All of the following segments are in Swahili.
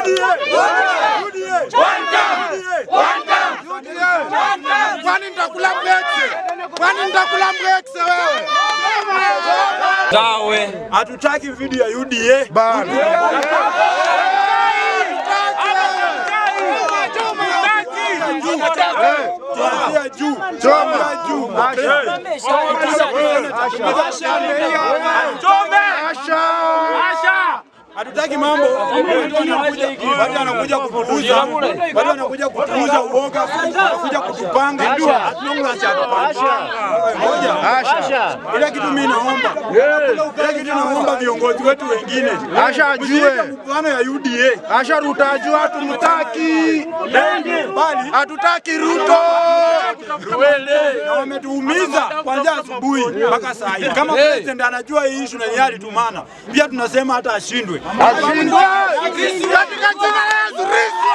UDA. UDA. UDA. Kwani nitakula mbwekse? Kwani nitakula mbwekse wewe? Tawe. Hatutaki video ya UDA. Bana. Tuanzia juu. Choma. Juu. Asha. Asha. Hatutaki mambo watu wanakuja kutuuza uoga, wanakuja kutupanga, hatuna cha kupanga. Ngoja. Asha. Ile kitu naomba viongozi wetu wengine, Asha ajue. msiige mfano ya UDA Asha Ruto ajue hatumtaki. Bali Hatutaki Ruto. Na wametuumiza kuanzia asubuhi mpaka saa hii. Kama president anajua hii issue na yeye alitumana, pia tunasema hata ashindwe. Ashindwe. Katika jina la Yesu Kristo.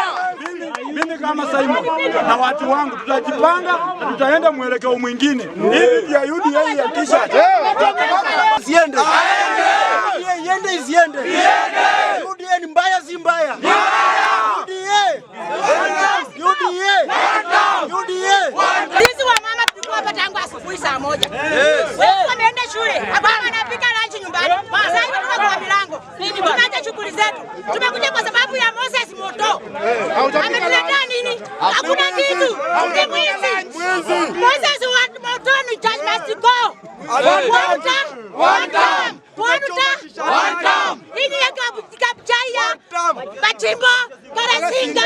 Mimi kama Simon na watu wangu tutajipanga na tutaenda mwelekeo mwingine. Hivi vya UDA ya t-shirt Isiende. UDA iende isiende. UDA ni mbaya si mbaya? UDA. UDA. UDA. Sisi wamama tulikuwa hapa tangu asubuhi saa 1. Wengi wameenda shule, hapana wanapika lunch nyumbani. Sasa hivi tuko kwa milango. Tumeacha shughuli zetu. Tumekuja kwa sababu ya Moses Moto. Ametuletea nini? Hakuna kitu. Ni mwizi. Moses wa Moto ni judge must go. One term. One term. One term. One term. Hii ni ya Kabuchai, Machimbo, Karasinga.